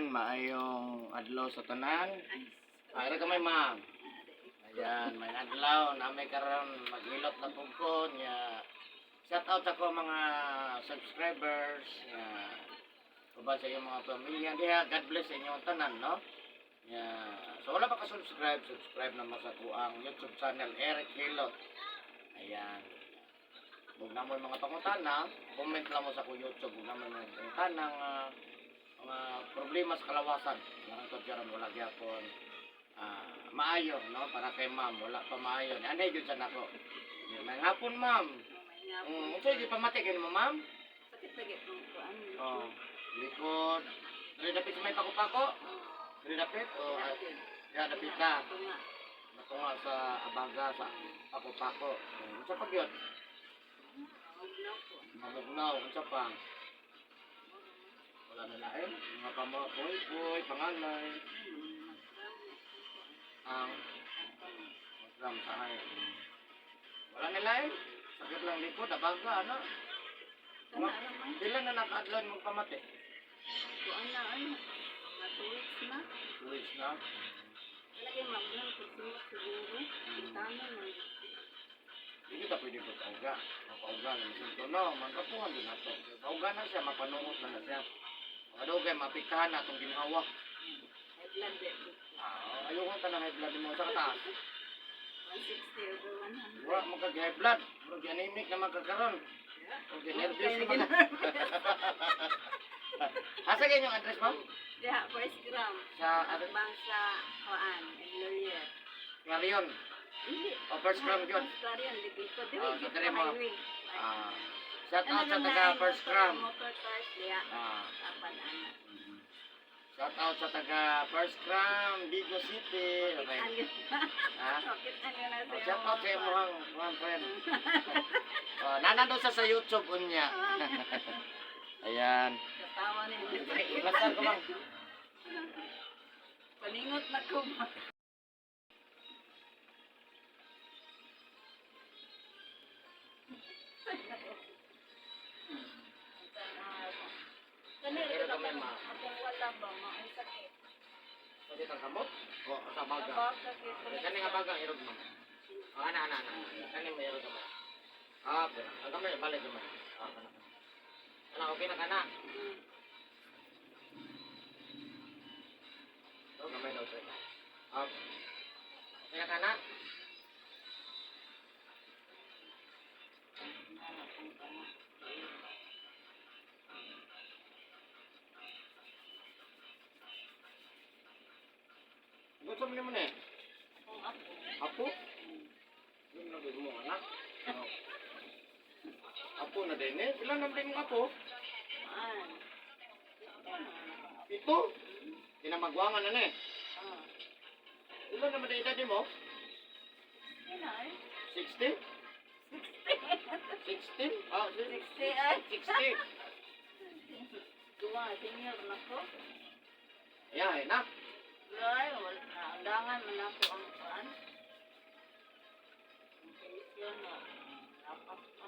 Maayong adlaw sa tanan. Ay, gamay, ma'am. Ayan, may adlaw na may karon, maghilot na pug ko niya. Shout out ako mga subscribers nga uban sa iyong mga pamilya diha. God bless sa inyong tanan, no? Ya, so wala pa ka-subscribe, subscribe na mo sa kuang YouTube channel, Eric Hilot. Ayan. Huwag na mo yung mga pangutana, comment lang mo sa ko YouTube, huwag na mo yung mga pangutana nga mga problema sa kalawasan. Mga karon wala gyapon maayo, no? Para kay ma'am, wala pa maayo. Anay gyud sa nako. May hapon, ma'am. Unsa gyud pamati kay mo, ma'am? Sakit lagi kong kuan. Oh, likod. Dili dapit sa may pako-pako. Dili dapit o ya dapit na. Tunga. Natunga sa abaga sa pako-pako. Unsa pa gyud? Mamugnaw ko. Mamugnaw, unsa pa? Wala na lain. Mga pamapoy-poy, pangalay. Ang magram sa hay. Wala na lain. Sakit lang likod, abaga, ano? Kana ra man. Pila na nakaadlaw mong pamati? Kuan na ay. Mga 2 weeks na. 2 weeks na. Lagi mamugnaw ko simot siguro. Kitano man. Hindi ta pwede pagkauga. Mapauga na masinto. No, mangkapuhan din nato. Pauga na siya, mapanungot na na siya. Adugay, mapikahan na itong ginhawa. High blood eh. Ah, ayoko ka ng high blood mo sa kataas. 160 over 100. Wala mo kag high blood. Murag anemic na magkakaroon. Okay, nervous Okay, naman. Asa ganyan yung address, ma'am? Diha, first gram. Sa ano? Bang sa kuan, Gloria. Clarion. Hindi. O, first gram yun. First Clarion, di ko. Di Ah, ko sa dire mo. highway. Ah, shout Ano out sa taga First Gram. Motor cars diha. Ah, Apan ana. shout out sa taga First Gram, Bigo City. Okay. Ano? Ha? Bakit ano na Oh, shout out sa imong mga friend. Oh, nanando sa YouTube unya. Ayan. Katawa ni. Lasar ko, ma'am. Paningot na ko ba? Kani Pero gamay, ma'am. Akong wala ba maay sakit. Sakit ang kamot? O, sa baga. Abaga kay Kani nga baga irog mo. Oh, ana ana ana. Kani may irog gamay. Ah, pero ang gamay balik gamay. Ah, kana. Ana, okay na kana. Oh, gamay daw sir. Ah. Okay na kana. Gusto mo naman eh. Akong apo. Apo? Yun na gusto mo anak. Oh. Apo na din eh. Ilan na din mong apo? An. 7? Kinamagwangan na na eh. Ah. Ilan naman na edad mo? Sino ay? 60? 16? Ah, 60 ay. 60. Duwa, senior na ko. Yeah, na. Ay, wala na. Andangan man ako ang kuan. Ang pensyon na. Lapas pa.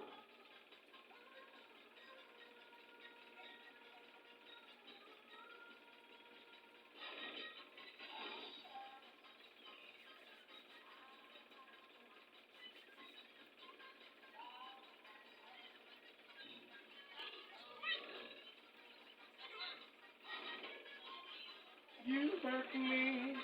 You hurt me.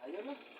Ayun na.